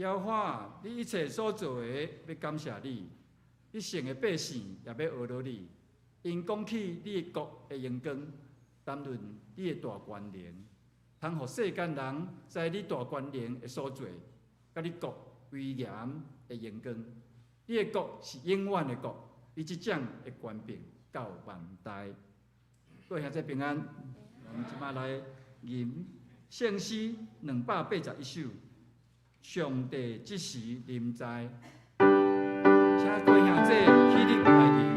耶和華，你一切所做的，欲感謝你；你聖的百姓也欲呵咾你。𪜶講起你的國的榮光，談論你的大權能，通予世間人知你大權能的所做，佮你國威嚴的榮光。你的國是永遠的國，你執掌的權柄到萬代。各位兄弟平安，我們這擺來吟聖詩281首，上帝這時臨在，請各位兄弟起立來吟。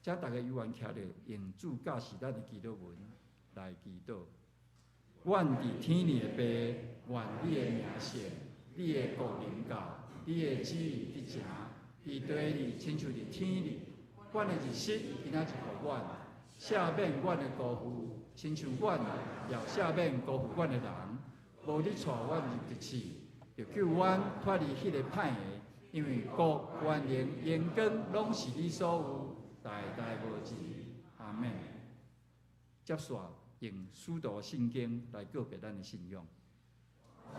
請大家有緣徛咧，用主教示咱的祈禱文來祈禱。阮佇天裡的父，願你的名聖，你的國臨到，你的旨意得成，佇地裡親像佇天裡。阮的日食今仔日予阮，赦免阮的辜負，親像阮也赦免辜負阮的人。無你帶阮入敵試，著救阮脫離彼个歹的，因為國、權能、榮光攏是你所有，代代無盡。阿們。接續用使徒信經來告白咱的信仰。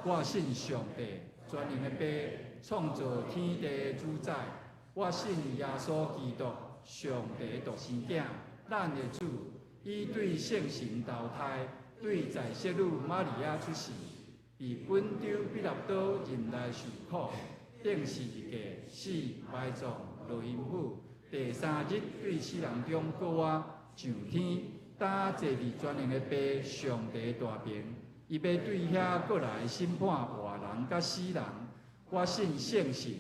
我信上帝，全能的父，創造天地的主宰。我信耶穌基督，上帝獨生囝，咱的主。伊對聖神投胎，對在聖女瑪利亞出世，佇本丟彼拉多任內受苦，釘十字架，死，埋葬，落陰府，第三日對死人中復活，上天，擔坐佇全能的父上帝大爿，伊欲對遐過來審判活人佮死人。我信聖神，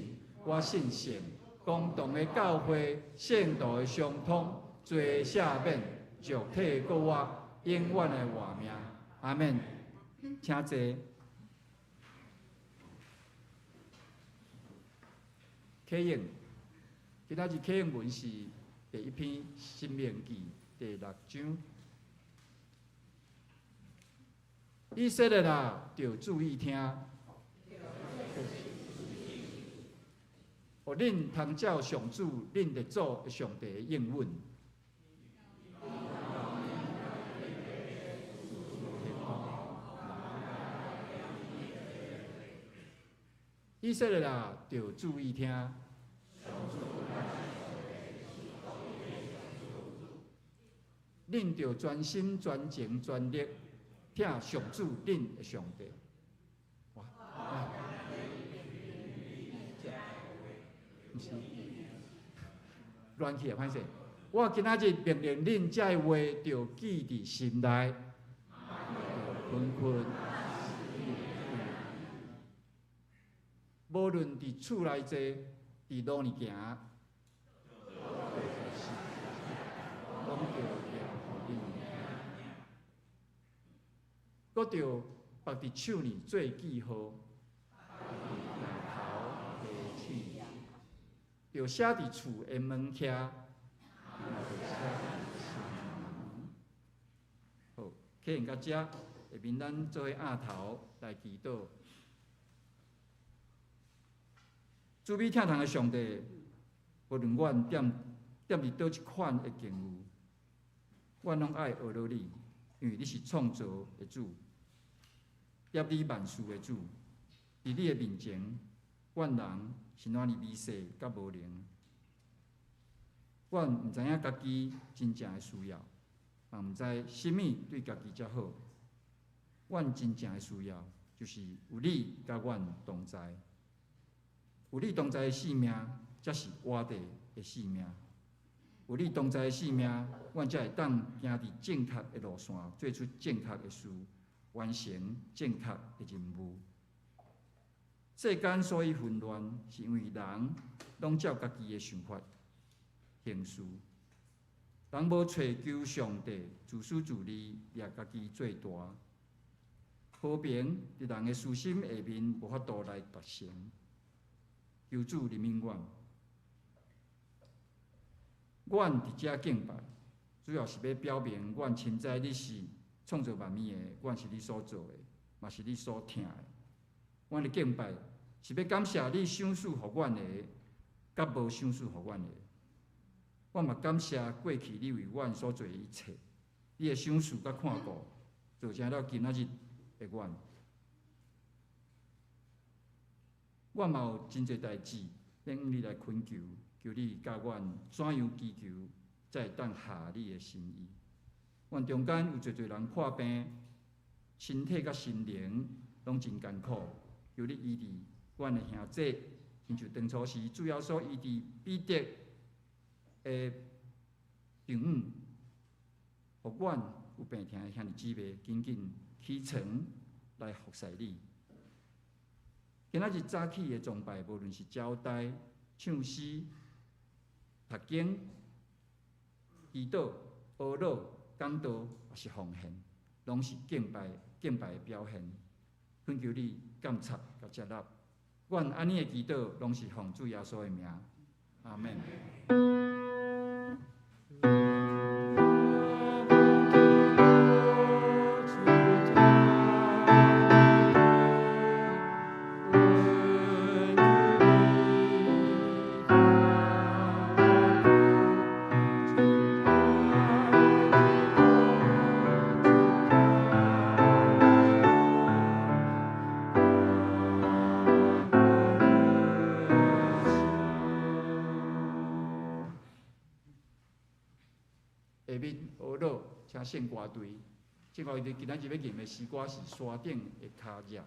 我信聖公同的教會，聖徒的相通，罪赦免，肉體復活，永遠的活命。阿們。請坐。啟應，今仔日啟應文是第一篇《申命記》第六章。以色列啊，著注意聽。予恁通照上主恁列祖的上帝的應允。以色列啊，著注意聽。恁著專心、專情、專力，疼上主恁的上帝。哇！毋是，亂去啊，歹勢。我今仔日命令恁這話，著記佇心內。困困。無論佇厝內坐，佇路呢行，攏著念予恁。閣著縛佇手呢做記號，額頭提醒，著寫佇厝的門徛。好，啟用到遮，下面咱做伙徉頭來祈禱。慈悲疼痛的上帝，無論阮踮佇佗一款的境遇，阮攏愛學落你，因為你是創造的主，協理萬事的主。佇你的面前，阮人是哪爾微細佮無能。阮毋知影家己真正的需要，嘛毋知啥物對家己才好。阮真正的需要，就是有你佮阮同在。有你同在的生命，才是活著的生命。有你同在的生命，阮才會當行佇正確的路線，做出正確的事，完成正確的任務。世間所以混亂，是因為人攏照家己的想法行事，人無揣求上帝，自私自利，掠家己做大。和平佇人的私心下面無法度來達成。求主憐憫阮，阮佇遮敬拜，主要是欲表明，阮深知你是創造萬物的，阮是你所造的，嘛是你所疼的。阮的敬拜是欲感謝你賞賜予阮的，佮無賞賜予阮的。阮嘛感謝過去你為阮所做的一切，你的賞賜佮看顧，造成了今仔日的阮。阮嘛有真濟代誌，欲向你來懇求，求你教阮怎樣祈求，才會當合你的心意。阮中間有濟濟人破病，身體佮心靈攏真艱苦，求你醫治阮的兄弟，親像當初時主耶穌醫治彼得的丈母，予阮有病疼的兄弟姊妹，緊緊起床來服侍你。今仔日早起的崇拜，無論是招待、唱詩、讀經、祈禱、哀禱、講道，抑是奉獻，攏是敬拜、敬拜的表現。懇求你鑒察佮接納，阮按呢的祈禱，攏是奉主耶穌的名，阿們。下面学乐，請聖歌隊。聖歌隊今仔日欲吟的詩歌是《山頂的跤跡》。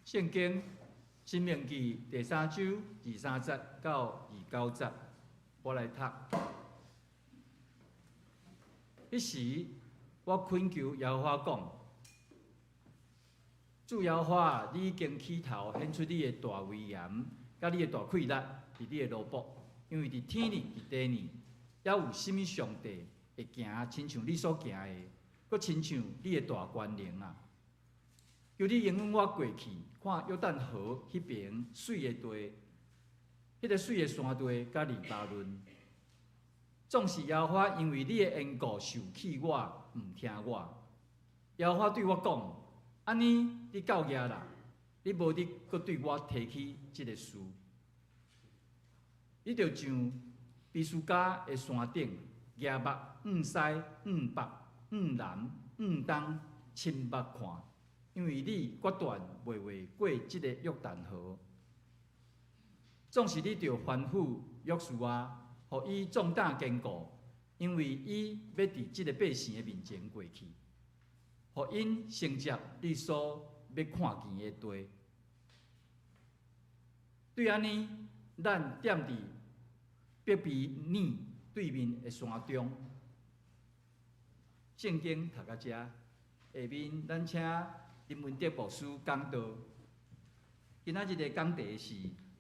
圣经申命记第三章23节到29节，我来读。彼时，我恳求耶和华讲：主耶和华，你已经起头显出你的大威严，佮你的大气力，伫你的奴仆，因为伫天呢，伫地呢，犹有啥物上帝会行亲像你所行的，阁亲像你的大权能啊！求你容许我过去，看约旦河彼边水的地，彼个水的山地佮黎巴嫩。总是耶和华因为你的缘故受气我，毋听我。耶和华对我讲：按呢，你够额啦，你无得阁对我提起这个事。你著上毗斯迦的山顶，举目向西、向北、向南、向东，亲目看。因为你决断袂越过这个约旦河，总是你著吩咐约书亚，予伊壮胆坚固，因为伊欲伫这个百姓的面前过去，予𪜶承接你所欲看见的地。对按呢，咱踮伫伯毗珥对面的山中。圣经读到遮，下面咱请林文德牧师讲道。今仔日的讲题是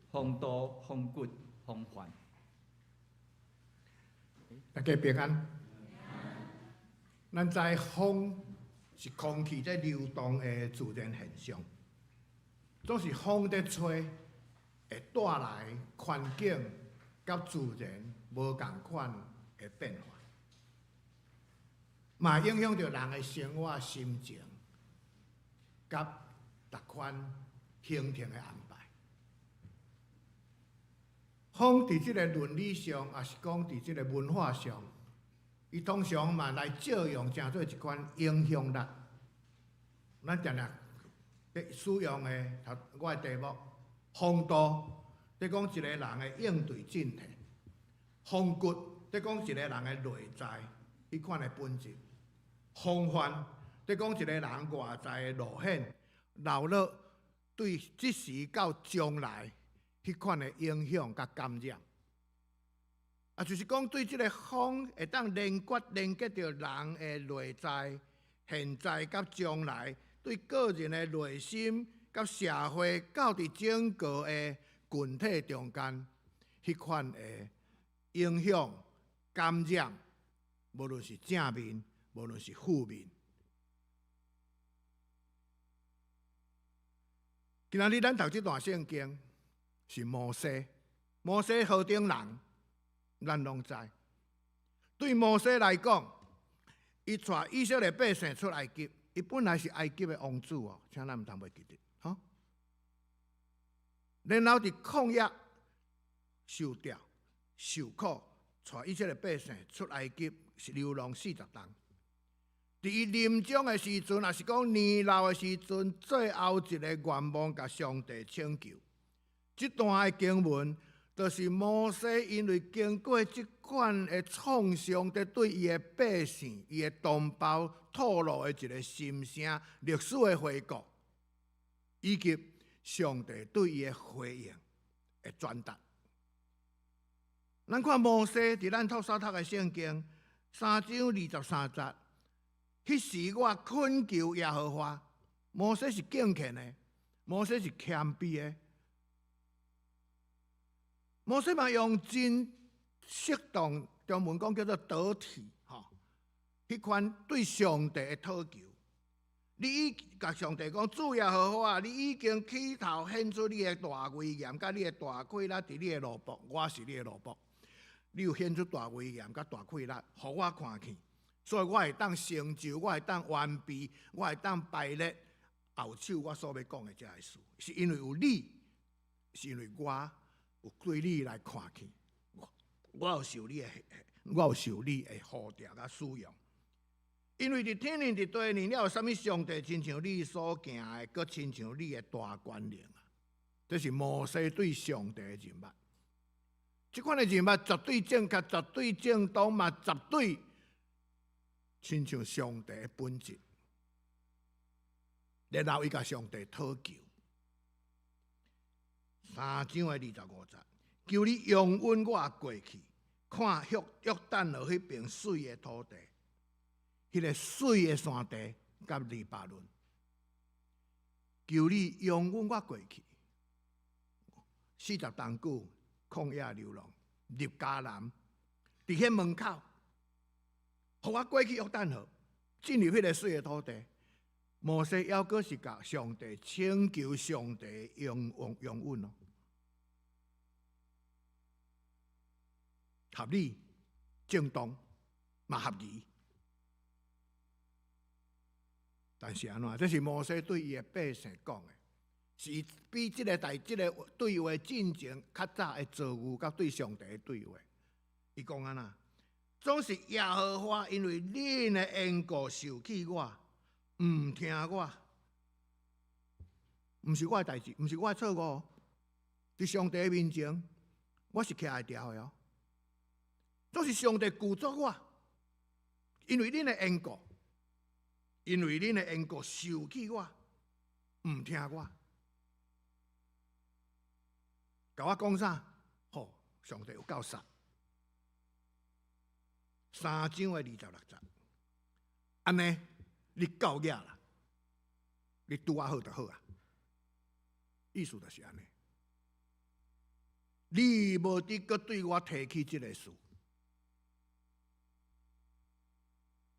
风度、风骨、风范。大家平安。咱知风是空气在流动的自然现象，总是风在吹，会带来环境佮自然无仝款的变化，嘛影响著人的生活心情。佮逐款行程的安排，风伫这个伦理上，抑是讲伫这个文化上，伊通常嘛来借用成做一款影响力。咱定定咧使用的頭我的題目，風度，咧講一個人的應對進退；風骨，咧講一個人的內在彼款的本質；風範，咧講一個人外在的露顯、流露對這時到將來彼款的影響佮感染。啊，就是講對這个風會當連結連結著人的內在、現在佮將來，對個人的內心佮社會，到佇整個的群體中間，彼款的影響、感染，無論是正面，無論是負面。今仔日咱讀這段聖經是摩西，摩西何等人？咱攏知，對摩西來講，伊帶以色列百姓出埃及，伊本來是埃及的王子哦，請咱毋通袂記得，吼。然後佇曠野受調受苦，帶以色列百姓出埃及是流浪40冬。佇伊臨終的時陣，抑是講年老的時陣，最後一个願望，共上帝請求。這段的經文，就是摩西因為經過這款的創傷，佇對伊的百姓、伊的同胞吐露的一个心聲、歷史的回顧，以及上帝對伊的回應的轉達。咱看摩西佇咱頭先讀的聖經三章23節，彼時我懇求耶和華，摩西是敬虔的，摩西是謙卑的。摩西嘛用真適當，中文講叫做得體，吼，彼款對上帝的討求。你已共上帝講，主耶和華，你已經起頭顯出你的大威嚴，佮你的大氣力佇你的奴僕，我是你的奴僕。你有顯出大威嚴佮大氣力，予我看見，所以我會當成就，我會當完備，我會當排列後手我所欲講的這个事，是因為有你，是因為我有對你來看見，我有受你的呼召佮使用。因為佇天佇地裡，了有啥物上帝親像你所行的，閣親像你的大權能啊！這是摩西對上帝的認捌。這款的認捌絕對正確，絕對正當嘛，絕對親像上帝的本質。然後伊共上帝討求。三章的25節，求你容允我過去，看約約旦河彼邊媠的土地，彼个媠的山地佮黎巴嫩。求你容允我過去，40冬久曠野流浪，入迦南，佇彼門口，予我過去約旦河，進入彼个媠的土地。摩西猶閣是共上帝請求上帝容容允哦，合理、正當嘛合宜。但是按怎？這是摩西對伊的百姓講的，是比這个代這个對話進前較早的遭遇，佮對上帝的對話。伊講按怎？總是耶和華因為恁的緣故受氣我。毋聽我，毋是我的代誌，毋是我的錯誤。佇上帝面前，我是徛會牢的哦。總是上帝拒絕我，因為恁的緣故，因為恁的緣故受氣我，毋聽我，共我講啥？吼，上帝有夠殺。三章的26節，按呢？你夠額啦，你拄仔好就好啊。意思就是按呢。你無得閣對我提起這个事，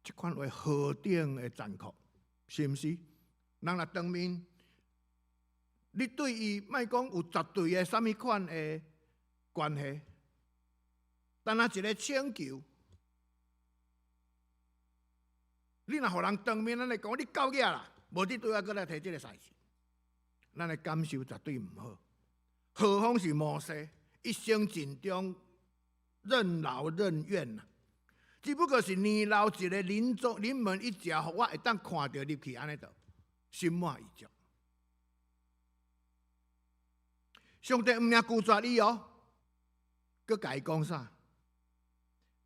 這款話何等的殘酷，是毋是？人若當面，你對伊莫講有絕對的啥物款的關係，但若一个請求。你若予人當面按呢講，你夠額啦，無你對我閣來提這个代誌，咱的感受絕對毋好。何況是摩西，一生盡忠，任勞任怨啊！只不過是年老一个臨終臨門一腳，予我會當看著入去按呢就心滿意足。上帝毋爾拒絕伊哦，閣共伊講啥？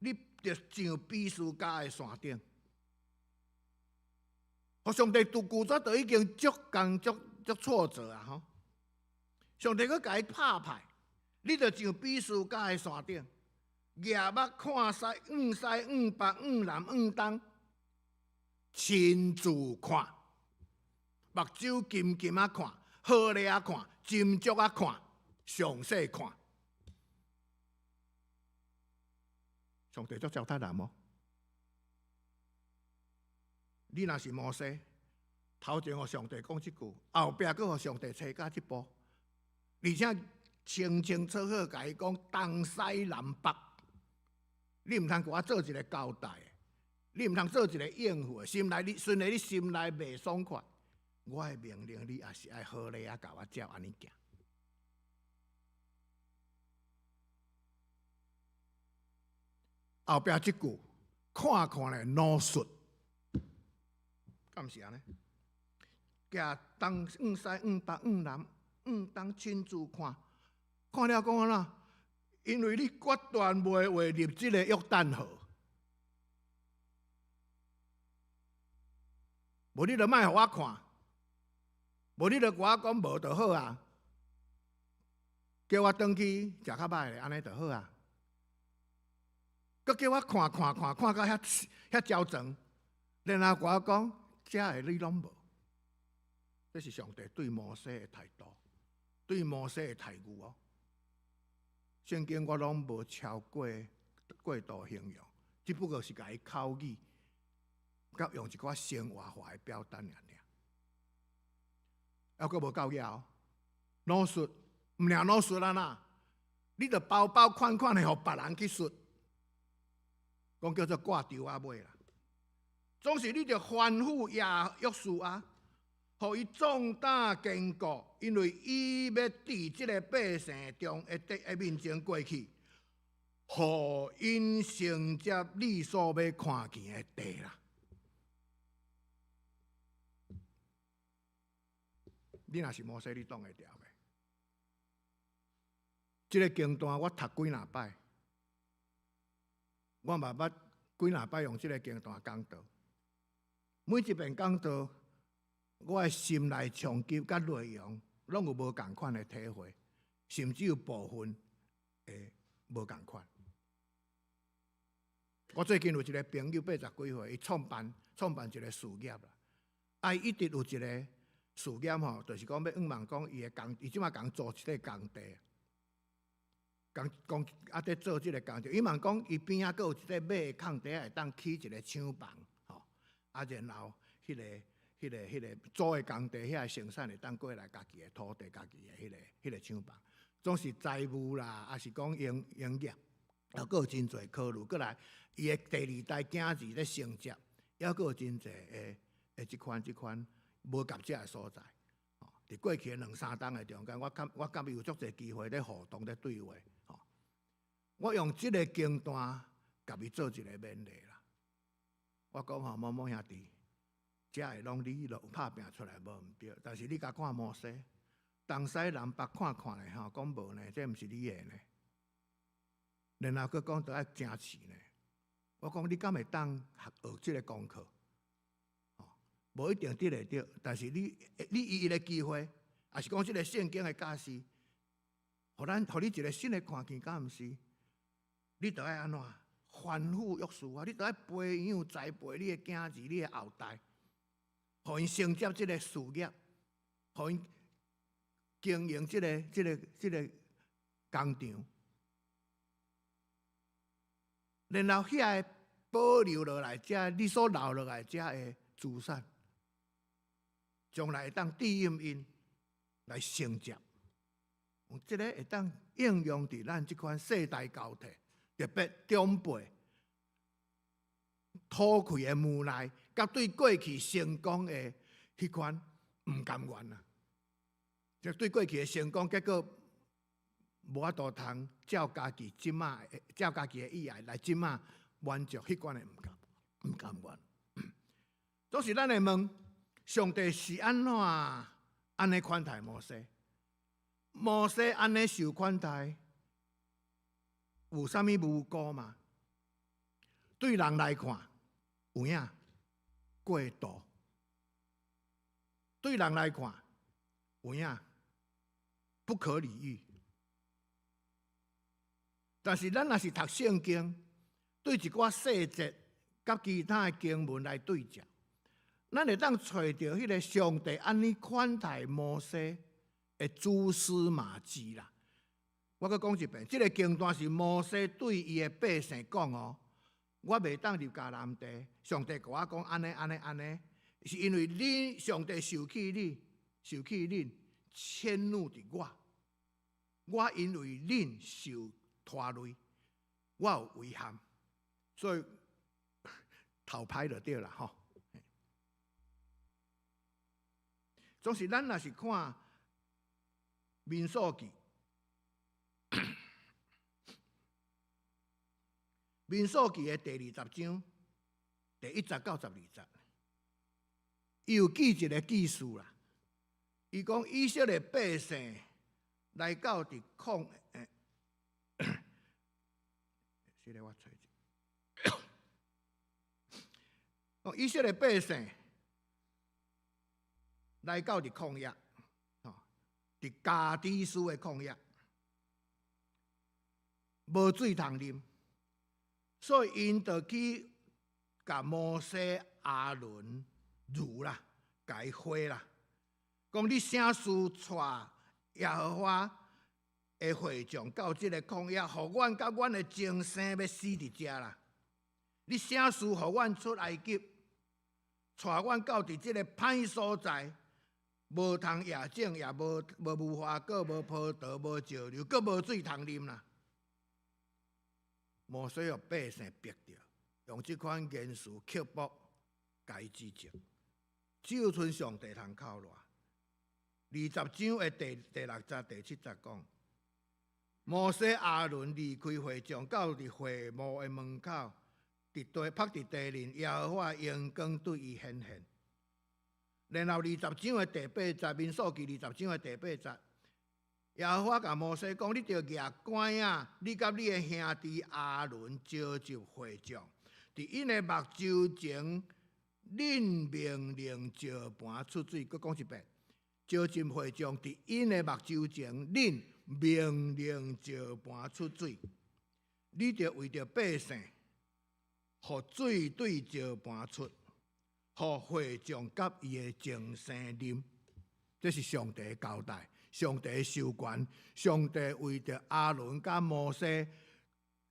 你著上比斯迦的山頂。予上帝都拒絕，都已經足艱足足挫折啊！吼，上帝閣共伊拍敗，你著上比斯迦的山頂，舉目看西，向西，向北，向南，向東，親自看，目睭金金仔看，好咧仔看，斟酌仔看，詳細看。上帝足糟蹋人無？你若是摩西，頭前予上帝講這句，後壁閣予上帝揣到這步，而且清清楚楚共伊講東西南北，你毋通共我做一個交代，你毋通做一個應付，心內你雖然你心內袂爽快，我的命令你也是愛好咧仔共我照按呢行。後壁這句看看咧，腦術，敢是按呢？行東向西向北向南向東親自看，看了講按怎？因為你決斷袂跨入這个約旦河，無你就莫予我看，無你就共我講無就好啊，叫我轉去食較歹的，按呢就好啊。閣叫我看看看看到遐遐焦腸，然後共我講，遮的你攏無。這是上帝對摩西的態度，對摩西的待遇哦。聖經我攏無超過過度形容，只不過是共伊口語，佮用一寡生活化的表達爾爾。猶閣無夠了，腦術毋爾腦術啊啦，你著包包款款的予別人去術。講叫做掛吊仔尾啦，總是你著吩咐耶約書亞，予伊壯膽堅固，因為伊欲佇這个百姓中的地的面前過去，予𪜶承接你所欲看見的地啦。你若是摩西，你擋會牢袂？這个經段我讀幾若擺。我嘛捌幾若擺用這个經段講道，每一遍講道，我的心內衝擊佮內容，攏有無仝款的體會，甚至有部分會無仝款。我最近有一个朋友八十幾歲，伊創辦創辦一个事業啦，啊，伊一直有一个事業吼，就是講欲向望講伊的工，伊這馬共租一个工地。講講啊，佇做這个工作，伊嘛講伊邊仔閣有一塊買的空地，會當起一個廠房，吼啊，然後彼个、彼个、彼个租的工地，遐个生產會當過來家己的土地、家己的彼个、彼个廠房，總是財務啦，抑是講營營業，猶閣有真濟考慮。過來，伊的第二代囝兒咧承接，猶閣有真濟的的這款這款無合這的所在。佇過去的兩三冬的中間，我佮我佮伊有足濟機會咧互動咧對話。吼，我用這个經段共伊做一個勉勵啦。我講吼，某某兄弟，遮的攏你攏拍拚出來無毋對，但是你共看摩西，東西南北看看咧吼，講無呢，這毋是你的呢。然後閣講著愛正視呢。我講你敢會當學學這个功課？無一定得會著，但是你你伊一个機會，抑是講這个聖經的教示，予咱予你一个新的看見，敢毋是？你著愛按怎？吩咐約書亞，你著愛培養栽培你的囝兒、你的後代，予𪜶承接這个事業，予𪜶經營這个、這个、這个工廠，然後遐个保留落來，這你所留落來這个資產。將來會當指引𪜶來承接，這个會當應用佇咱這款世代交替，特別長輩討氣的無奈，佮對過去成功的彼款毋甘願啊！就對過去的成功，結果無法度通照家己這馬照家己的意愛來這馬滿足彼款的毋甘毋甘願。總是咱會問。上帝是按怎按呢款待摩西？摩西按呢受款待，有啥物無辜嗎？對人來看，有影過度；對人來看，有影不可理喻。但是咱若是讀聖經，對一寡細節佮其他的經文來對照，咱會當揣著彼个上帝按呢款待摩西的蛛絲馬跡啦。我閣講一遍，這个經段是摩西對伊的百姓講哦，我袂當入迦南地，上帝共我講按呢按呢按呢，是因為恁上帝受氣恁，受氣恁遷怒佇我，我因為恁受拖累，我有遺憾，所以頭歹就對啦吼。總是咱若是看民數記，民數記的第20章第1節到12節，伊有記一個記事啦。伊講以色列百姓來到佇曠，這个我揣者。哦，以色列百姓來到佇曠野，吼，佇加低斯的曠野，無水通啉，所以𪜶就去共摩西、亞倫挃啦，共伊回啦，講你啥事帶耶和華的會眾到這个曠野，予阮佮阮的眾牲欲死佇遮啦。你啥事予阮出埃及，帶阮到佇這个歹所在，無通野種，也無無花果，無葡萄，無石榴，閣無水通啉啦。摩西予百姓逼著，用這款言辭刻薄，共伊指責，只有賰上帝通哭熱。20章的第6節、第7節講，摩西、亞倫離開會眾，到佇會幕的門口，佇地曝佇地面，耶和華榮光對伊顯現。然後二十章的第八節，民數記二十章的第八節，耶和華共摩西講：你著舉竿仔，你佮你的兄弟亞倫召集會眾，佇𪜶的目睭前，恁命令石磐出水。閣講一遍，召集會眾，佇𪜶的目睭前，恁命令石磐出水。你著為著百姓，予水對石磐出，予會眾佮伊的眾牲啉。這是上帝的交代，上帝的授權，上帝為著亞倫佮摩西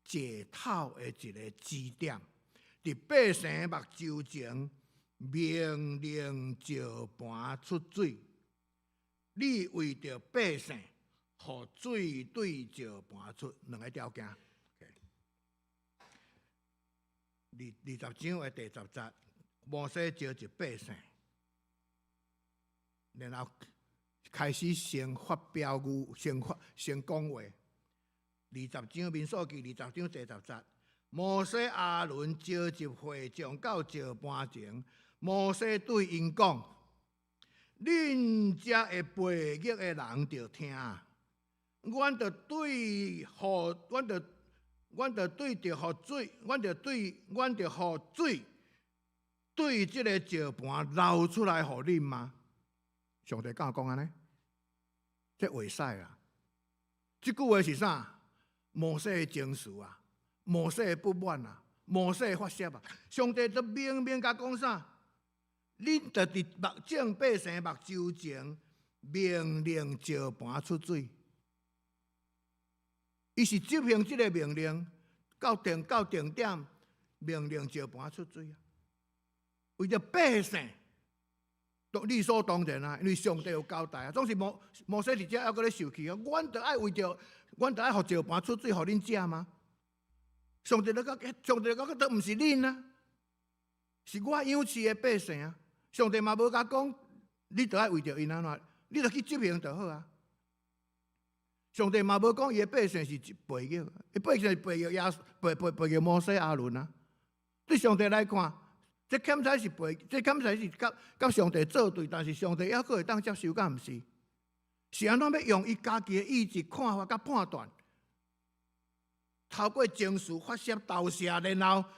解套的一个支點，佇百姓目睭前命令石磐出水。你為著百姓，予水對石磐出，兩个條件。20章的第10節，摩西召集百姓，然後開始先發表語，先發先講話。二十章民數記二十章第10節，摩西亞倫召集會眾到石磐前，摩西對𪜶講：恁遮會背逆的人著聽，阮著對予，阮著對著予水，阮著予水對這个石磐流出來予恁嗎？上帝敢有講按呢？這袂使啊！這句話是啥？摩西的情緒啊，摩西的不滿啊，摩西的發洩啊！上帝都明明共講啥？恁著佇目眾百姓目睭前命令石磐出水。伊是執行這个命令，到定點命令石磐出水啊！為著百姓，都理所當然啊，因為上帝有交代啊。總是摩西佇遮猶閣咧受氣啊，阮著愛予石磐出水，予恁食嗎？上帝講，都毋是恁啊，是我養飼的百姓啊。上帝嘛無共講，你著愛為著𪜶按怎，你著去執行就好啊。上帝嘛無講伊的百姓是背逆，伊百姓是背逆耶背背背逆摩西亞倫啊。對上帝來看，這敢才是背，這敢才是佮上帝作對，但是上帝猶閣會當接受，敢毋是？是按怎欲用伊家己的意志看法佮判斷，透過情緒發洩投射，然後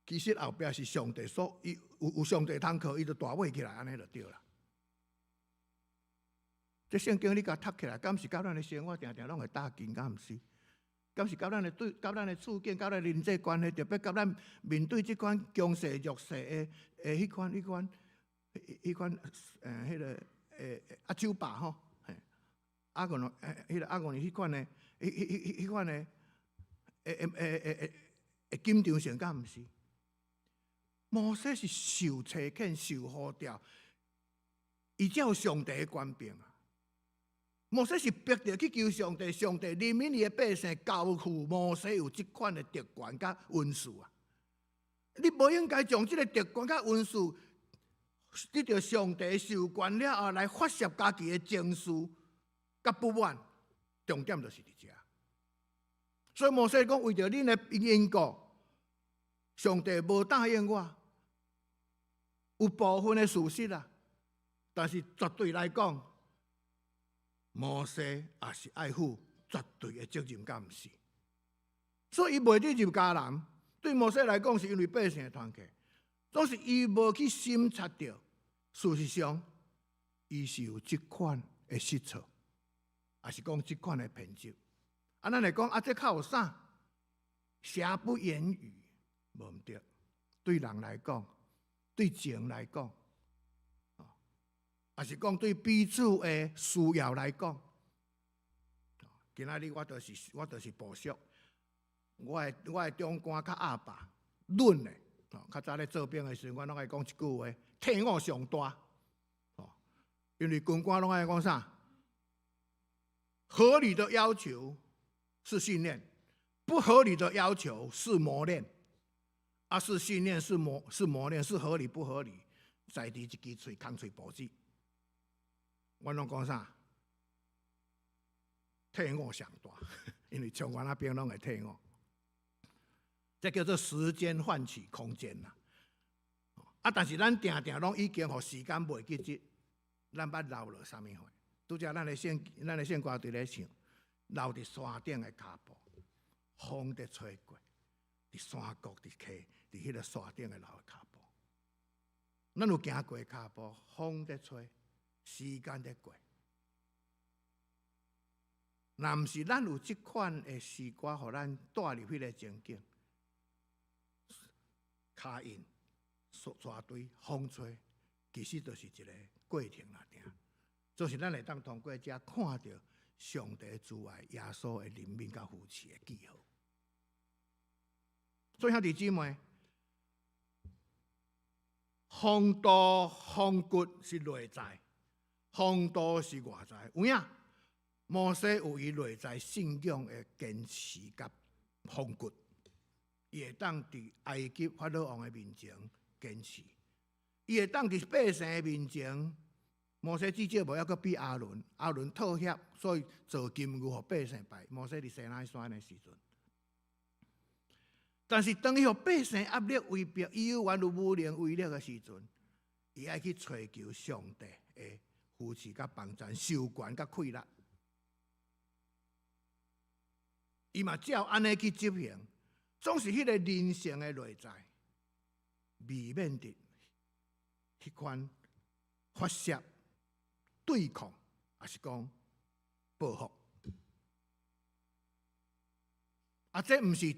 其實後壁是上帝所伊有有上帝通靠，伊就大尾起來，按呢就對啦。這聖經你共讀起來，敢是佮咱的生活定定攏會搭緊，敢毋是？敢是佮咱的對，佮咱的處境，佮咱人際關係，特別佮咱面對這款強勢弱勢的的彼款、彼款、彼款，彼个阿酒吧吼，阿個彼个阿個彼款的，彼彼彼彼款的，會會會會會緊張性，敢毋是？摩西是受差遣、受呼召，伊才有上帝的權柄啊！摩西是逼著去求上帝，上帝憐憫伊的百姓，交付摩西有這款的特權佮恩賜啊！你無應該將這个特權佮恩賜得著上帝授權了後，來發洩家己的情緒佮不滿，重點就是佇遮。所以摩西講，為著恁的因故，上帝無答應我，有部分的事實啊，但是絕對來講，摩西也是愛負絕對的責任，敢毋是？所以伊袂得入迦南，對摩西來講，是因為百姓的團契，總是伊無去審察著，事實上，伊是有這款的失錯，抑是講這款的偏執。啊，咱會講啊，這較有啥？瑕不掩瑜，無毋對。對人來講，對情來講，抑是講對彼此的需要來講，今仔日我就是部屬，我的長官較鴨霸，忍的。較早咧做兵的時陣，我攏愛講一句話：退伍上大。因為軍官攏愛講啥？合理的要求是訓練，不合理的要求是磨練。啊，是訓練是磨練，是合理不合理？在佇一支喙空喙報紙。我攏講啥？退伍上大，因為從阮那邊攏會退伍。這叫做時間換取空間啦。啊，但是咱定定攏已經予時間袂記得，咱捌留落啥物貨？拄才咱的聖歌佇咧唱，留佇山頂的跤步，風佇吹過，佇山谷佇溪，佇彼個山頂的留的跤步。咱有行過跤步，風佇吹，時間佇過。若毋是咱有這款的詩歌，予咱帶入彼个情景，跤印、沙堆、風吹，其實就是一个過程啦，定。就是咱會當通過這看著上帝慈愛、耶穌的憐憫佮扶持的記號。所以兄弟姊妹，風度風骨是內在，風度是外在。有影？摩西有伊內在信仰的堅持佮風骨，伊會當佇埃及法老王的面前堅持，伊會當佇百姓的面前。摩西至少無猶閣比亞倫，亞倫妥協，所以做金牛予百姓拜。摩西佇西奈山的時陣，但是當伊予百姓壓力威逼，伊猶原有無能為力的時陣，伊愛去揣求上帝的扶持佮幫贊、授權佮氣力。伊嘛照按呢去執行，總是彼个人性的內在，未免得彼款發洩、對抗，抑是講報復。啊，這毋是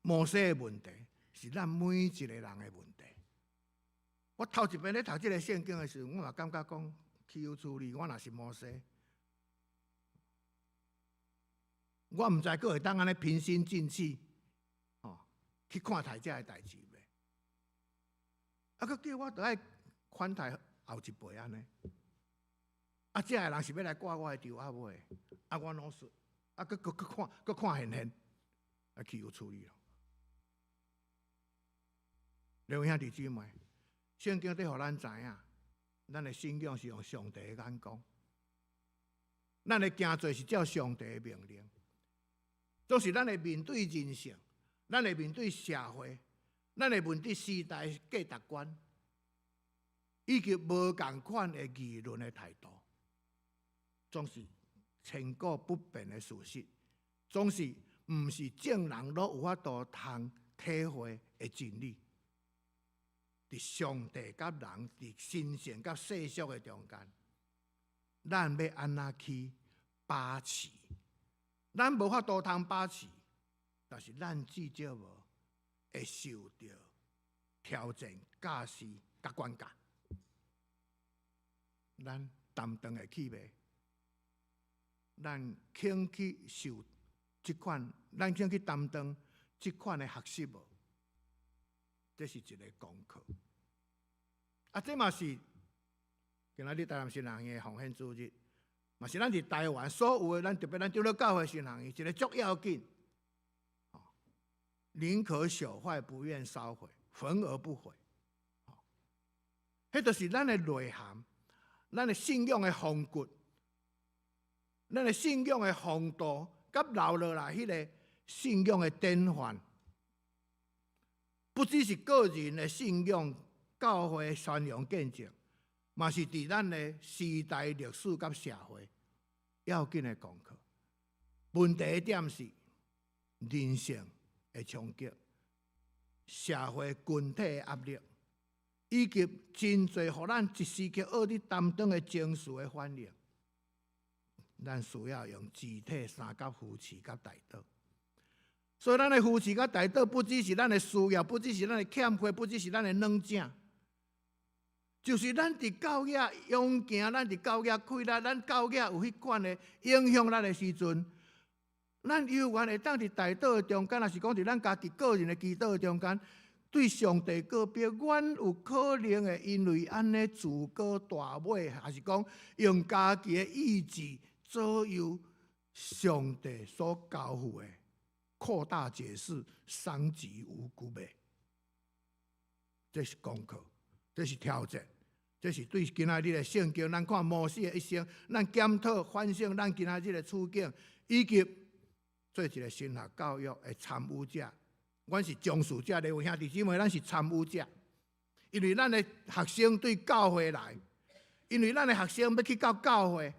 摩西的問題，是咱每一个人的問題。我頭一遍咧讀這个聖經的時陣，我嘛感覺講，豈有此理！我若是摩西，我毋知閣會當按呢平心靜氣，哦，去看待這个代誌袂？啊，閣叫我著愛寬待後一輩按呢？啊，這个人是欲來掛我的頭仔尾，啊，我攏說，啊，閣閣閣看，閣看現現，啊，豈有此理咯？兩位兄弟姊妹，聖經佇予咱知影，咱的信仰是用上帝的眼光，咱的行做是照上帝的命令。總是咱會面對人性，咱會面對社會，咱會面對時代價值觀，以及無仝款的議論的態度。總是千古不變的事實，總是毋是眾人攏有法度通體會的真理。佇上帝佮人，佇神聖佮世俗的中間，咱欲按怎去把持？咱無法度通把持，但是咱至少無會受著挑戰、教示佮管教。咱擔當會起袂？咱肯去受這款，咱肯去擔當這款的學習無？這是一個功課。啊，這嘛是今仔日台南神學院的奉獻主日，嘛是咱佇台灣所有的咱特別咱長老教會神學院一個足要緊。寧可朽壞，不願燒毀，焚而不毀。彼就是咱的內涵，咱的信仰的風骨，咱的信仰的風度，佮留落來彼个信仰的典範，不只是個人的信仰、教會宣揚見證，嘛是佇咱的時代歷史佮社會要緊的功課。問題點是人性的衝擊、社會群體的壓力，以及真濟予咱一時刻學佇擔當的情緒的反應。咱需要用肢體相佮扶持佮代禱。所以，咱的扶持佮代禱，不只是咱的需要，不只是咱的欠缺，不只是咱的軟正，就是咱佇教額勇行，咱佇教額開力，咱教額有彼款的影響咱的時陣，咱猶原會當佇代禱的中間，抑是講佇咱家己個人的祈禱的中間，對上帝告白，阮有可能會因為按呢自高大尾，抑是講用家己的意志左右上帝所交付的，擴大解釋，傷及無辜的，這是功課，這是挑戰，這是對今仔日的聖經，咱看摩西的一生，咱檢討反省咱今仔日的處境，以及做一個神學教育的參與者。阮是從事者，各位兄弟姊妹，咱是參與者，因為咱的學生對教會來，因為咱的學生欲去到教會，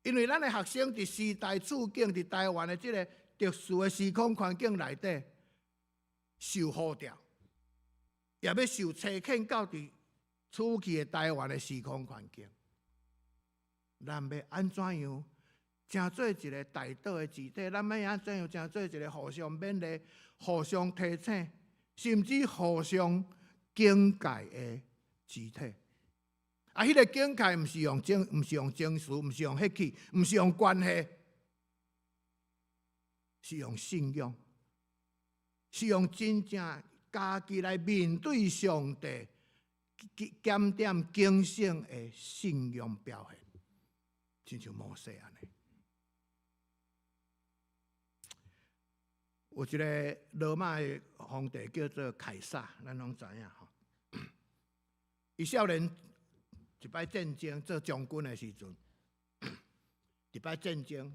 因為咱的學生佇時代處境，佇台灣的這個特殊的時空環境內底受呼召，也欲受差遣到佇初期的台灣的時空環境，咱欲按怎樣成做一個代禱的肢體？咱欲按怎樣成做一個互相勉勵、互相提醒，甚至互相警戒的肢體？啊，彼個警戒毋是用情緒，毋是用血氣，毋是用關係，是用信仰，是用真正家己來面對上帝、檢點警醒的信仰表現，親像摩西按呢。有一個羅馬的皇帝叫做凱撒，咱攏知影吼。伊少年一擺戰爭做將軍的時陣，一擺戰爭，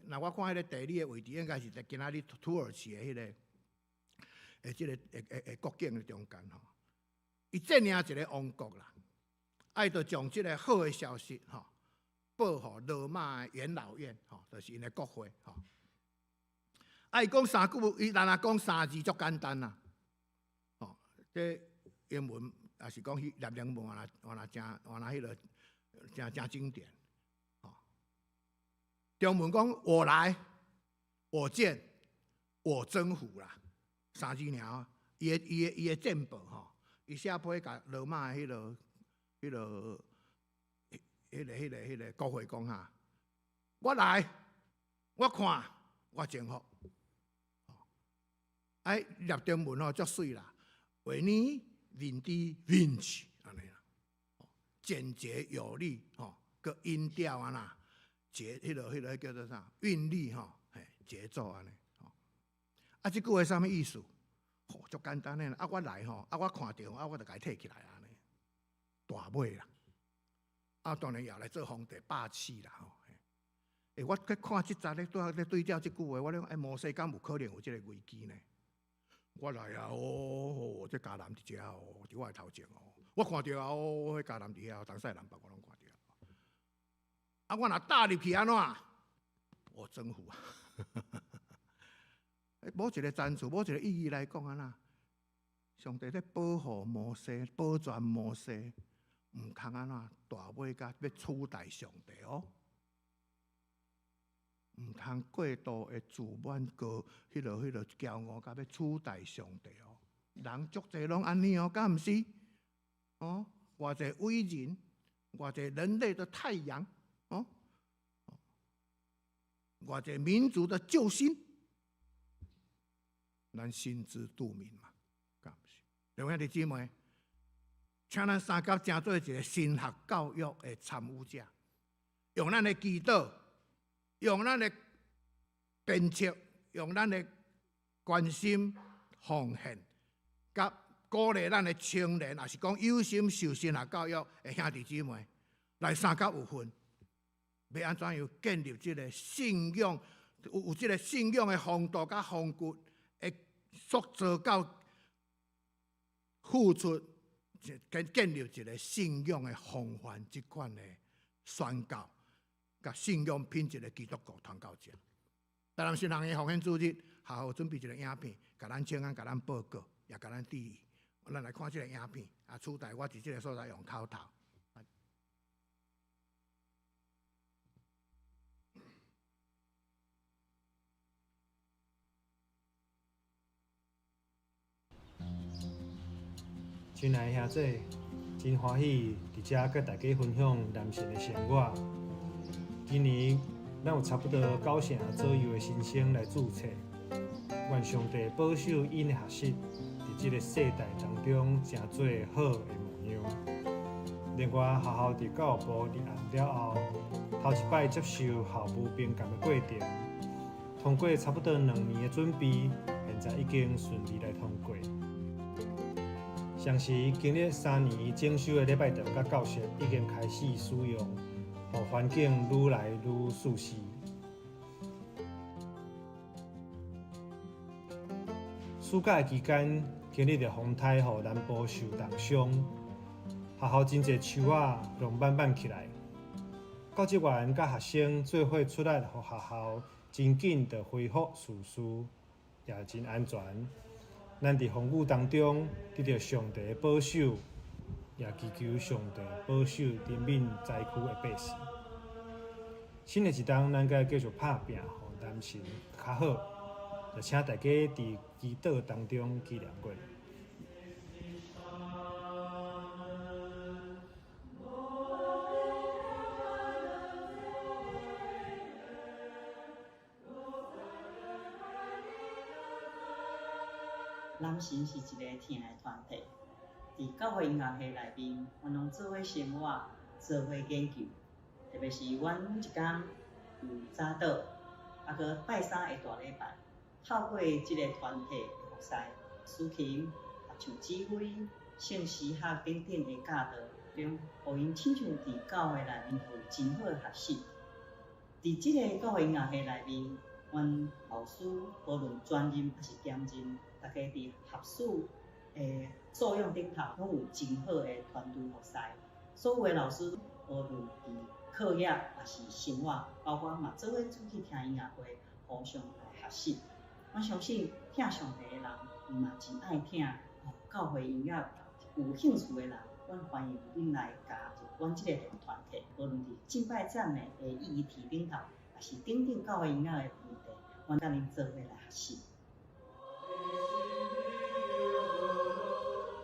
若我看彼個地理的位置，應該是佇今仔日土耳其的彼个，的這个的的的國境的中間吼。伊佔領一個王國啦，伊就將這個好的消息吼報予羅馬的元老院吼，就是𪜶的國會吼。啊！伊講三句，伊若若講三字足簡單啦。吼，這英文也是講彼拉丁文，原來原來誠原來彼个誠誠經典。吼，中文講我來，我見，我征服啦，三字爾。伊的戰報吼，伊寫批共羅馬彼个彼个彼个彼个彼个國會講哈，我來，我看，我征服。哎，拉丁文吼足媠啦，Veni vidi vici 按呢啦，簡潔有力吼，閣音調按呢，節彼个彼个叫做啥？韻律吼，嘿，節奏按呢，吼。啊，這句話啥物意思？吼，足簡單的，啊，我來吼，啊，我看著，啊，我就共伊提起來按呢，大尾啦。啊，當然也來做皇帝霸氣啦吼。欸，我去看這節咧，拄仔咧對照這句話，我咧講，欸，摩西敢有可能有這個危機呢？我來啊！哦，這迦南佇遮哦，佇我的頭前哦，我看著啊！哦，彼迦南佇遐，東西南北我攏看著。啊，我若踏入去按怎？我征服啊！無一个层次，無一个意義來講按怎？上帝咧保護摩西，保全摩西，毋通按怎大尾甲欲取代上帝哦，毋通過度的自滿高，彼个驕傲，甲欲取代上帝哦。人足濟攏按呢哦，敢毋是？哦，偌濟偉人，偌濟人類的太陽，哦，偌濟民族的救星，咱心知肚明嘛，敢毋是？兩位兄弟姊妹，請咱三甲成做一個神學教育的參與者，用咱的祈禱，用咱的鞭策，用咱的關心奉獻，佮鼓勵咱的青年，抑是講有心受神學教育的兄弟姊妹，來三甲有份，欲按怎樣建立這个信仰，有這个信仰的風度佮風骨，會塑造到付出，建立一个信仰的風範，這款的宣教，佮信仰品質的基督徒傳教者。台南神學院奉獻主日，學校準備一个影片，共咱請安，共咱報告，也共咱致意。咱來看這个影片，啊，取代我佇這个所在用口頭。親愛的兄姊，真歡喜佇遮佮大家分享南神的生活。今年咱有差不多九成左右的新生來註冊，願上帝保守𪜶的學習，佇這个世代當中成做好的模樣。另外，學校佇教育部立案了後，頭一擺接受校務評鑑的過程，通過差不多兩年的準備，現在已經順利來通過。同時，經歷三年整修的禮拜堂佮教室已經開始使用，予環境愈來愈舒適。暑假的期間，經歷著風颱，予南部受重傷，學校真濟樹仔攏挽挽起來。教職員佮學生做伙出力，予學校真緊就恢復秩序，也真安全。咱佇風雨當中得著上帝的保守，也祈求上帝保守憐憫災區的百姓。新的一冬，咱閣繼續拍拚，予南神較好。就請大家佇祈禱當中紀念阮。南神是一个疼的團體，佇教會音樂系內面，阮攏做伙生活，做伙研究。特別是阮每一工有早禱，啊閣拜三的大禮拜，透過這个團體的服侍、司琴、合唱指揮、聖詩學等等的教導中，予𪜶親像佇教會內面有真好的學習。佇這个教會音樂系內面，阮老師無論專任抑是兼任，大家佇學術的素養頂頭，攏有真好的團隊服侍。所有的老師，無論佇課業抑是生活，包括嘛做伙出去聽音樂會，互相來學習。我相信疼上帝的人，伊嘛真愛聽教會音樂有興趣的人，阮歡迎恁來加入阮這个團體。無論佇敬拜讚美的議題頂頭，抑是等等教會音樂的問題，阮佮恁做伙來學習。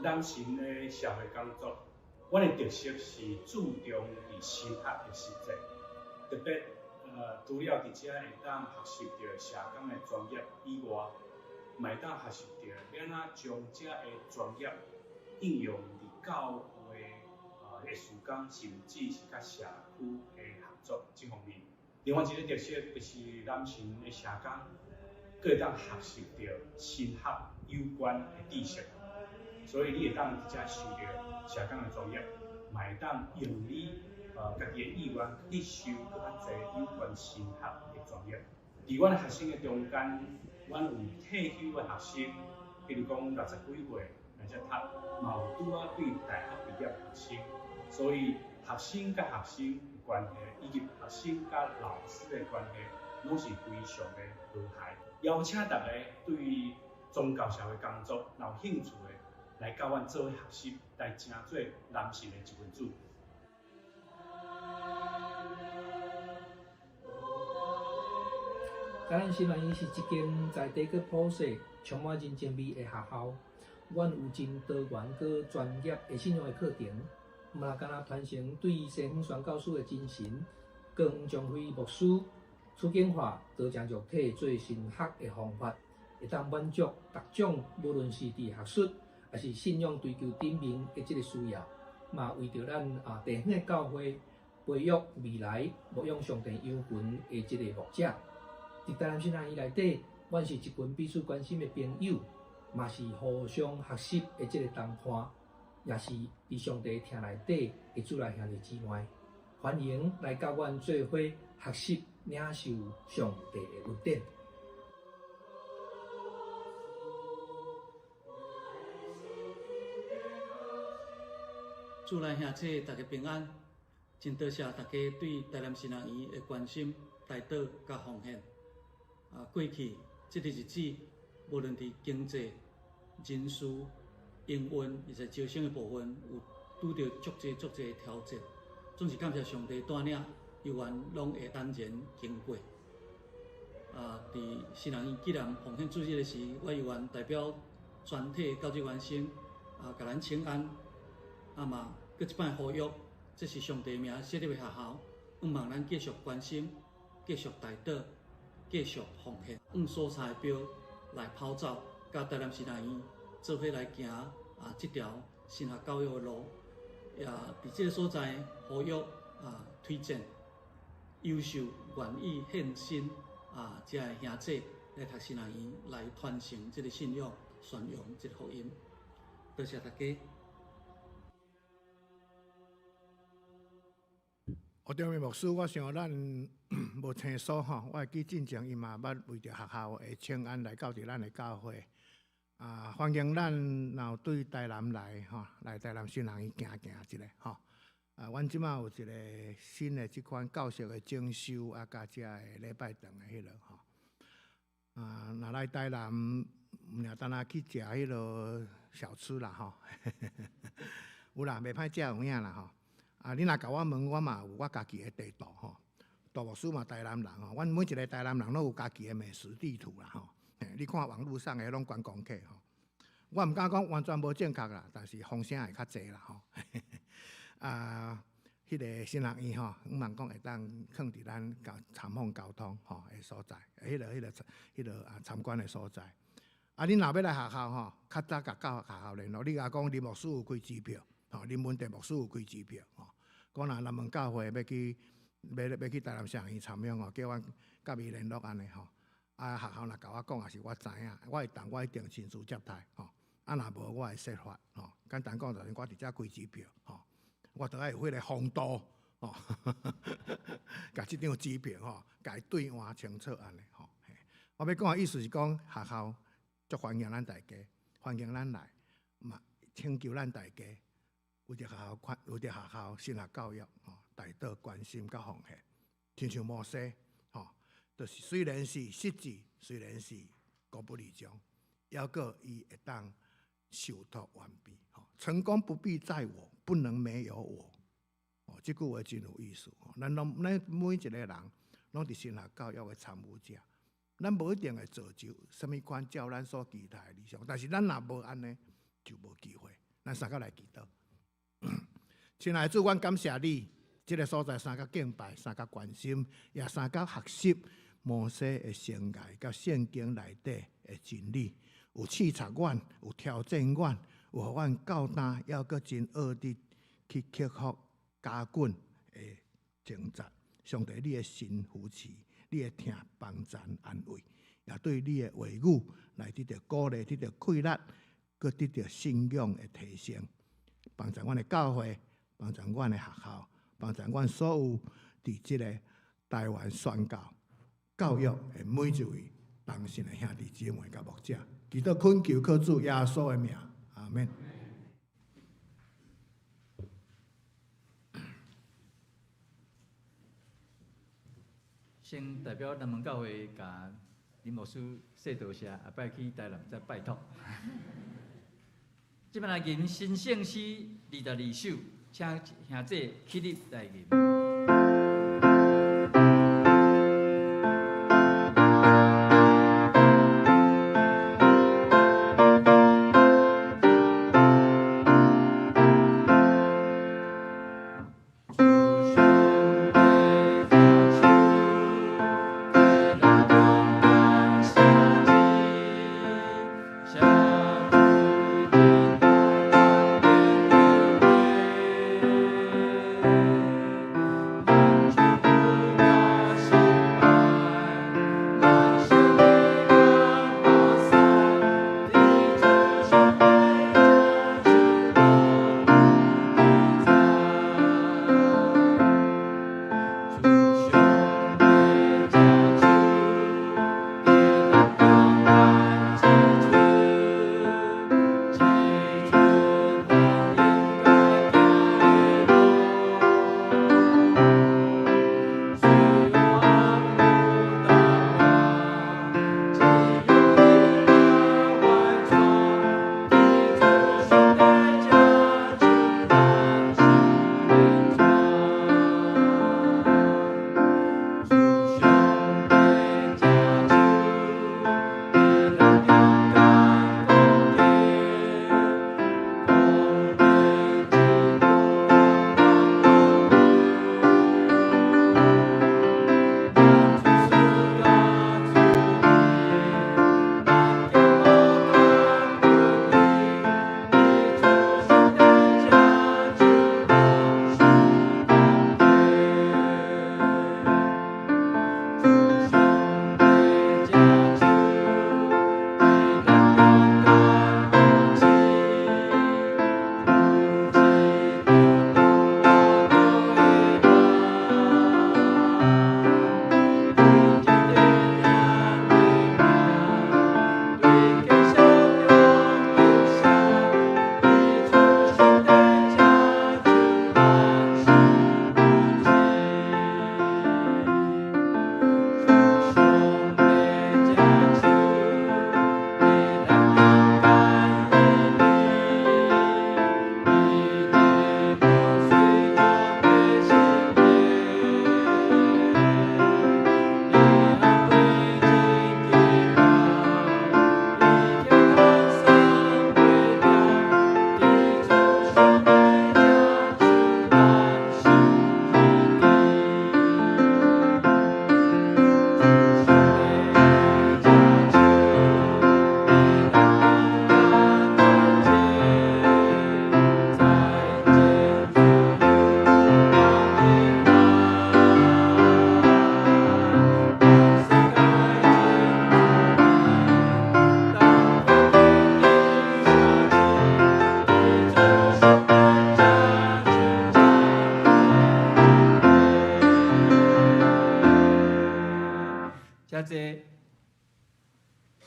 南神的社會工作，阮的特色是注重佇神學的實踐，特別除了佇遮會當學習著社工的專業以外，嘛會當學習著欲按怎將遮的專業應用佇教會的事工，甚至是佮社區的合作這方面。另外一个特色就是南神的社工，閣會當學習著神學有關的知識，所以你會當佇遮受著社工的專業，嘛會當用你家己的意願去修閣較濟有關神學的專業。佇阮學生的中間，阮有退休的學生，比如講六十幾歲來遮讀，嘛有拄仔對大學畢業的學生，所以學生佮學生關係，以及學生佮老師的關係，攏是非常的和諧。邀請大家對宗教社會工作若有興趣的，來佮阮做伙學習，來成做南神的一份子。台南神學院是一間在地閣普世充滿人情味的學校。阮有真多元閣專業的信仰的課程，毋若干焦傳承對西方宣教師的精神，閣黃長輝牧師、楚景華、多正玉體做神學的方法，會當滿足逐種無論是佇學術抑是信仰追求頂面的這个需要，嘛為著咱啊地方的教會培育未來牧養上帝羊群的這个牧者。佇台南神學院內底，阮是一群彼此關心的朋友，嘛是互相學習的這个同伴，也是佇上帝疼內底的主內兄弟姊妹。歡迎來佮阮做伙學習領受上帝的恩典。主內兄姊，大家平安，真多謝大家對台南神學院的關心、代禱佮奉獻。啊，過去這个日子，無論佇經濟、人事、營運，以及招生的部分，有拄著足濟足濟的挑戰。總是感謝上帝帶領，猶原攏會坦然經過。啊，佇神學院紀念奉獻主日的時，我猶原代表全體教職員先啊，共咱請安。啊嘛，閣一擺呼籲，這是上帝名設立的學校，向望咱繼續關心、繼續代禱、繼續奉獻，往所在的標來跑走，佮台南神學院做伙來行啊這條神學教育的路，也佇這个所在呼籲啊，推薦優秀願意獻身啊，這个兄姊來讀神學院來傳承這个信仰，宣揚這个福音。多謝大家。吳長明牧師，我想咱無清楚吼，我會記進前伊嘛捌為著學校的請安來到佇咱的教會，啊，歡迎咱若有對台南來吼，來台南神學院行行一下吼。啊，阮這馬有一個新的這款教室的整修啊，佮遮个禮拜堂的彼落吼。啊，若來台南，毋爾單單去食彼落小吃啦吼，有啦，袂歹食有影啦吼。啊！你若共我問，我嘛有我家己的地圖吼。杜牧師嘛台南人吼，阮每一個台南人攏有家己的美食地圖啦吼。你看網路上的攏觀光客吼，我毋敢講完全無正確啦，但是風聲會較濟啦吼。啊，彼個神學院吼，向望講會當囥佇咱參訪交通吼的所在，彼个彼个彼个啊參觀的所在。啊，你若欲來學校吼，較早共教學校聯絡，你共講林牧師有開支票。吼，林文哲牧師有開支票吼，講若南門教會欲去，欲欲去台南神學院參訪吼，叫阮佮伊聯絡按呢吼。啊，學校若共我講，也是我知影，我會當，我一定親自接待吼。啊，若無我會設法吼。簡單講就是我佇遮開支票吼，我著愛有彼个風度吼，共這張支票吼，共伊兌換清楚按呢吼。我欲講的意思是講，學校足歡迎咱大家，歡迎咱來，嘛請求咱大家。為著學校，為著學校神學教育吼，代禱關心佮奉獻，親像摩西吼，就是雖然是失智，雖然是孤不離場，猶閣伊會當受託完畢吼。成功不必在我，不能沒有我。哦，這句話真有意思吼。咱攏咱每一個人攏佇神學教育的參與者，咱無一定會造就啥物款照咱所期待的理想，但是咱若無按呢，就無機會。咱三個來祈禱。親愛的主，阮感謝你，這个所在相佮敬拜，相佮關心，也相佮學習摩西的生涯佮聖經內底的真理，有刺察阮，有挑戰阮，有予阮夠膽，猶閣真學得去克服加緊的掙扎。上帝，你的神扶持，你的疼幫贊安慰，也對你的話語來得著鼓勵，得著氣力，閣得著信仰的提升。幫助阮的教會，幫助阮的學校，幫助阮所有佇這个台灣宣教教育的每一位同信的兄弟姊妹佮牧者，祈禱懇求靠主耶穌的名，阿們。先代表南門教會共林牧師說多謝，後擺去台南再拜託。這擺來吟新聖詩22首，請兄弟起立來吟。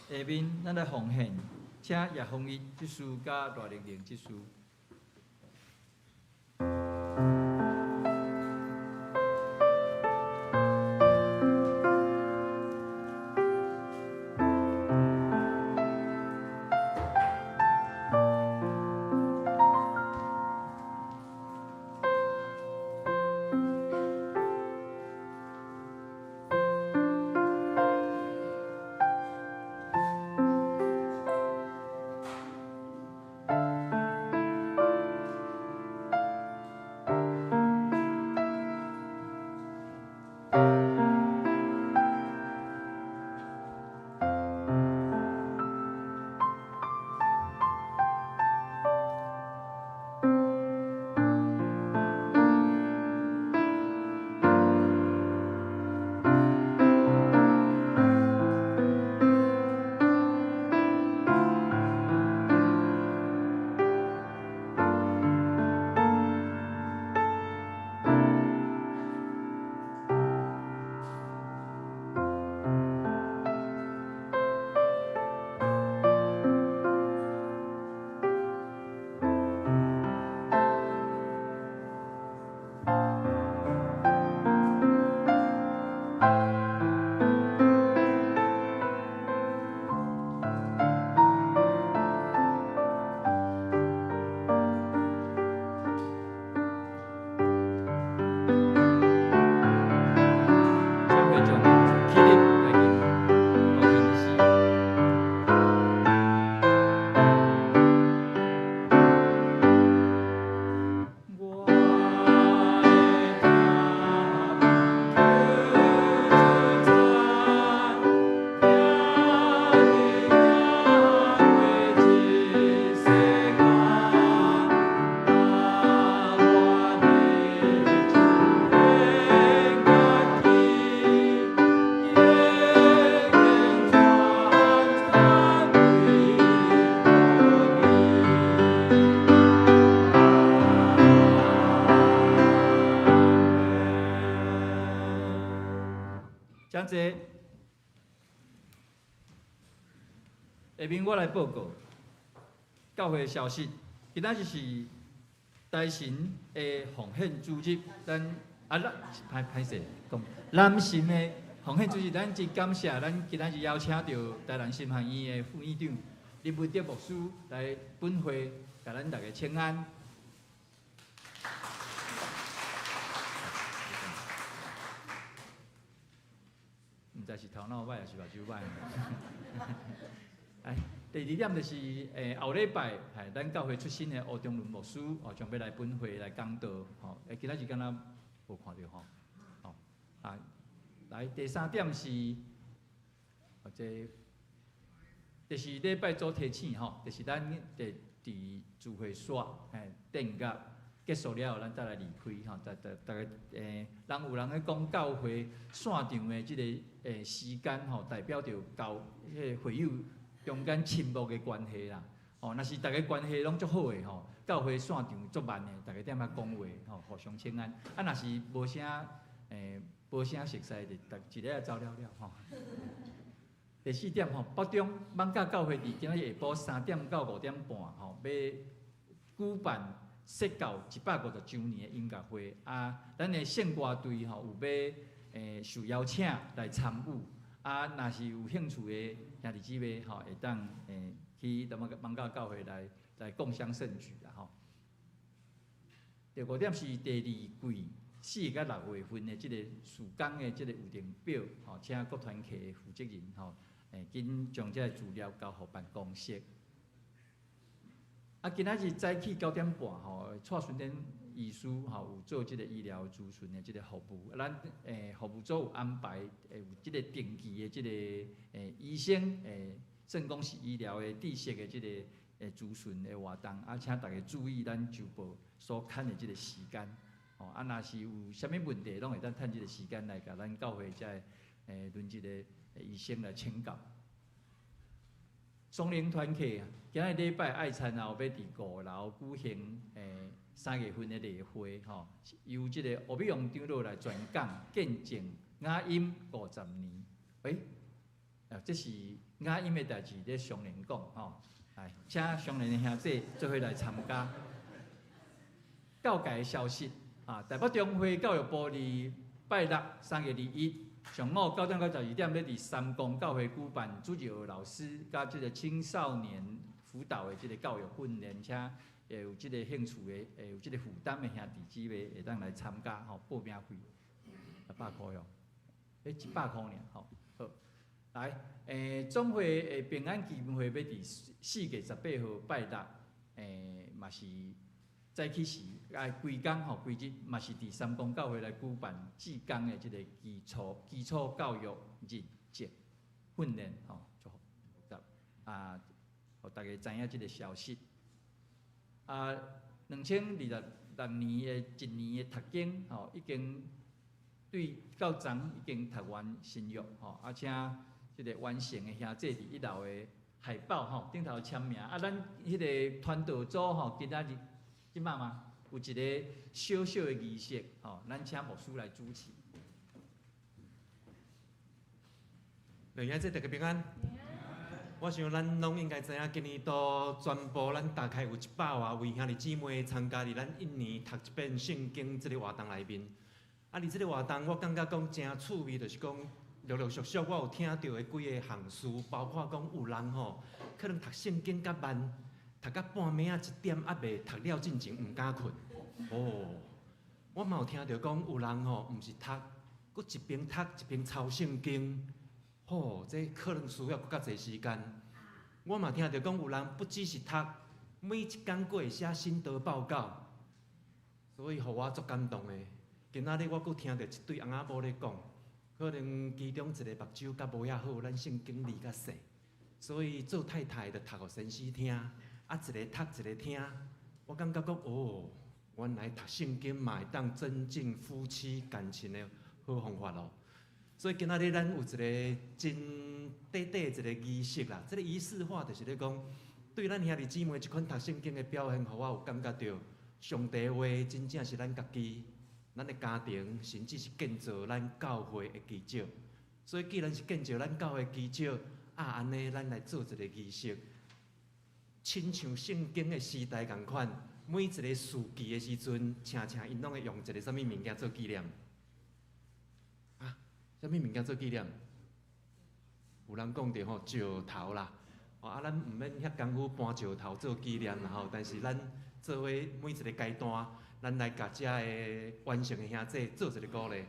下面咱來奉獻，請葉鳳英執事佮賴玲玲執事。請坐。下面我來報告教會消息。今仔日是台神的奉獻主日，咱啊，咱歹歹勢講，南神的奉獻主日，咱真感謝，咱今仔日邀請著台南神學院的副院長林文德牧師來本會，共咱逐家請安。毋知是頭腦歹，抑是目睭歹。來，第二點就是，後禮拜，係咱教會出身的吳中倫牧師，哦，將欲來本會來講道，吼，今仔日敢若無看著吼，吼，啊，來，第三點是，或者，就是禮拜組提醒吼，就是咱佇佇聚會所，嘿，殿樂結束了後，咱再來離開吼，逐逐逐个，人有人咧講教會散場的這個時間吼，代表著教彼個會友中間親睦的關係啦。吼，若是逐个關係攏足好的吼，教會散場足慢的，逐个踮遐講話吼，互相請安。啊，若是無啥無啥熟似，就逐一个走了了吼。第四點吼，北中艋舺教會佇今仔日下晡3點到5點半吼，欲舉辦說教150週年的音樂會啊，咱的聖歌隊吼有欲受邀請來參與啊，若是有興趣的兄弟姊妹吼，會當去艋舺教會來來共襄盛舉啦吼。第五點是第二季4佮6月份的這個事工的這個預定表吼，請各團契的負責人吼，緊將這個資料交予辦公室。啊，今仔日早起9點半吼，蔡順典醫師吼有做這個醫療諮詢的這個服務，咱服務組有安排有這個定期的這個醫生算講是醫療的知識的這個諮詢的活動，啊，請大家注意咱週報所刊的這個時間，吼，啊，若是有啥物問題，攏會當趁這個時間來共咱教會這个輪值的醫生來請教。松林團契今仔禮拜愛餐後欲佇5樓舉行3月份的例會，吼，由這個吳美榮長老來傳講見證雅音50年。欸，這是雅音的代誌咧松林講，吼，來，請松林的兄弟做伙來參加。教界的消息啊，台北中會教育部佇拜六3月21上午9點到12點，欲佇三公教會舉辦主日學老師佮這個青少年輔導的這個教育訓練，請會有這個興趣的、會有這個負擔的兄弟姊妹會當來參加吼，報名費100箍喲，100箍爾吼。好，來，總會的平安基金會欲佇4月18號拜六，嘛是早起時，啊，規工吼，規日嘛是佇三公教會來舉辦志工的這個基礎教育認證訓練吼，就啊，予大家知影這個消息。啊，2026年的一年的讀經吼，已經對到昨已經讀完新約吼，啊，請這個完成的兄弟佇一樓的海報吼頂頭簽名。啊，咱彼個傳道組吼，今仔日這擺嘛有一個小小的儀式吼，咱請牧師來主持。兩兄弟大家平安。我想咱攏應該知影，今年度全部咱大概有100外位兄弟姊妹參加佇咱一年讀一遍聖經這個活動內面。啊，佇這個活動，我感覺講誠趣味，就是講陸陸續續我有聽著的幾个項事，包括講有人吼，可能讀聖經較慢，讀到半暝仔1點猶未讀了進前毋敢睏。哦，我嘛有聽著講有人吼，毋是讀，閣一邊讀一邊抄聖經。吼，這可能需要閣較濟時間。我嘛聽著講有人不只是讀，每一工閣會寫心得報告，所以予我足感動的。今仔日我閣聽著一對翁仔某咧講，可能其中一个目睭較無遐好，咱聖經字較細，所以做太太就讀予先生聽，啊，一个讀一个聽。我感覺講哦，原來讀聖經嘛會當增進夫妻感情的好方法哦。所以今仔日咱有一个真短短的一个儀式啦，這個儀式化就是咧講，對咱兄弟姊妹這款讀聖經的表現，予我有感覺著上帝話真正是咱家己、咱的家庭，甚至是建造咱教會的基石。所以既然是建造咱教会基石，啊，按呢，咱來做一个儀式，親像聖經的時代仝款，每一個時期的時陣，請請𪜶攏會用一个啥物物件做紀念？啊，啥物物件做紀念？有人講著吼，石頭啦，哦啊，咱毋免遐工夫搬石頭做紀念啦吼，但是咱做伙每一个階段，咱來共遮个完成的兄弟做一个鼓勵。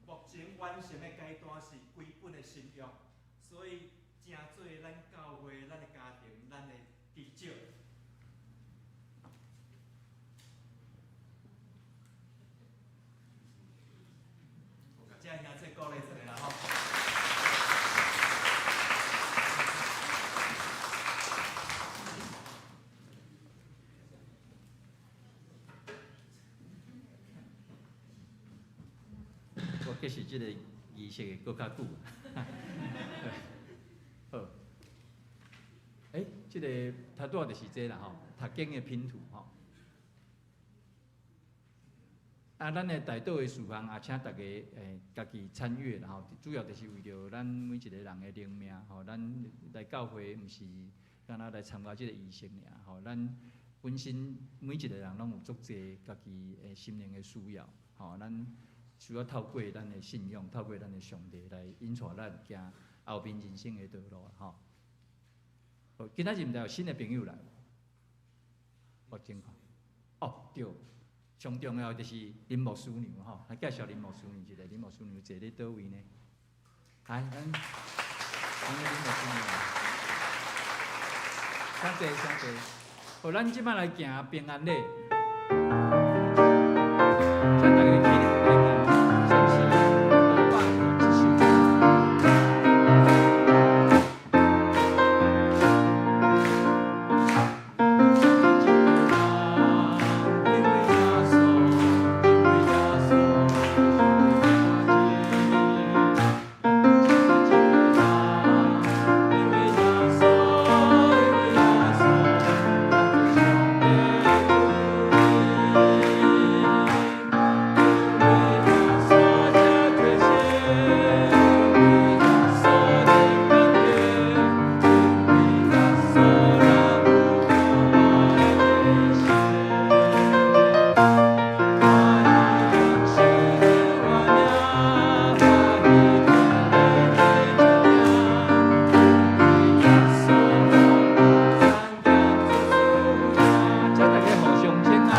目前完成的階段是基本的信仰，所以成做咱教會、咱的家庭、咱的基石。這兄弟鼓勵一下啦吼。我結束這個儀式會閣較久。好，欸，這個頭拄仔就是這啦吼，讀經的拼圖吼。啊，咱的代禱的事項也請大家家己參與啦吼，主要就是為著咱每一個人的靈命吼，咱來教會毋是干焦來參加這個儀式爾吼，咱本身每一個人攏有足濟家己的心靈的需要吼，咱需要透過咱的信仰，透過咱的上帝來引帶咱行後面人生的道路吼。好，今仔日毋知有新的朋友來，我情況。哦，對，上重要就是林牧師娘吼，來介紹林牧師娘一下，林牧師娘坐佇佗位呢？來，咱林牧師娘，請坐，請坐。好，咱這擺來行平安禮。請大家起立來行，聖詩597首。請大家互相請安。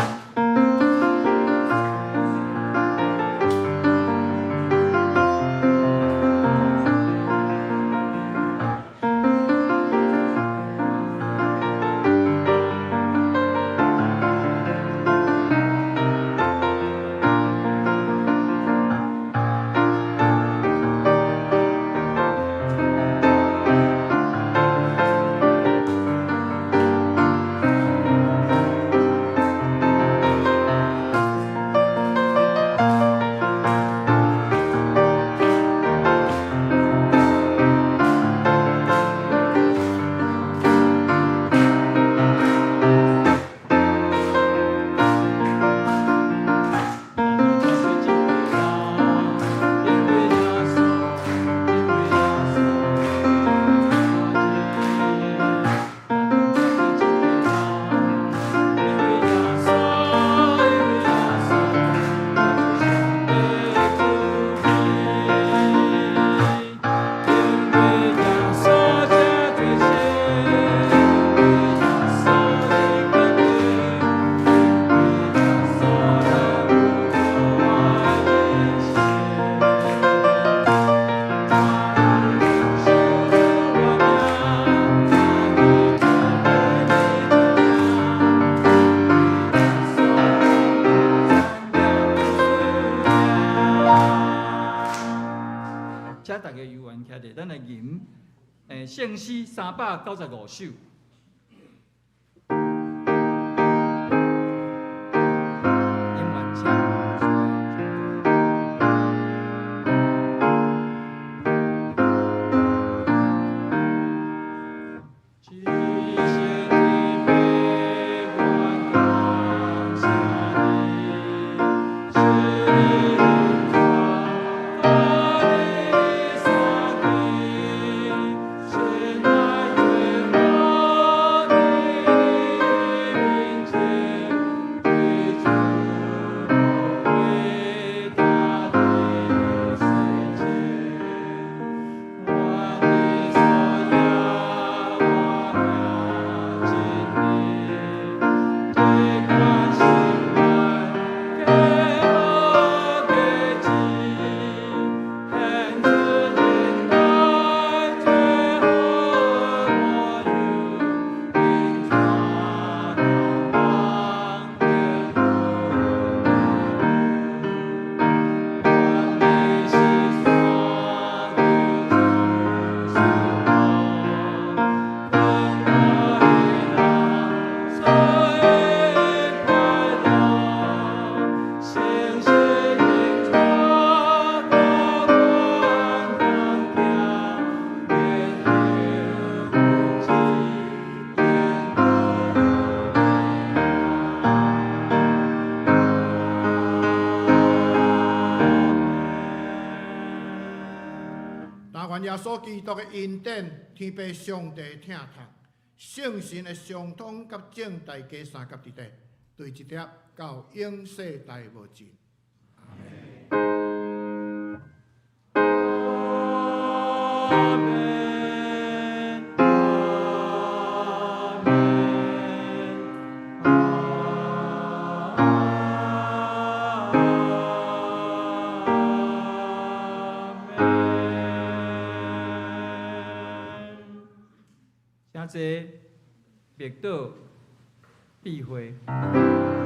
請大家猶原徛咧，咱來吟聖詩395首。吟完請。若願耶穌基督的恩典，天父上帝疼痛，聖神的相通佮眾大家相佮佇咧，對一粒到永世代無盡。阿門。阿門。阿門。請坐，默禱，閉會。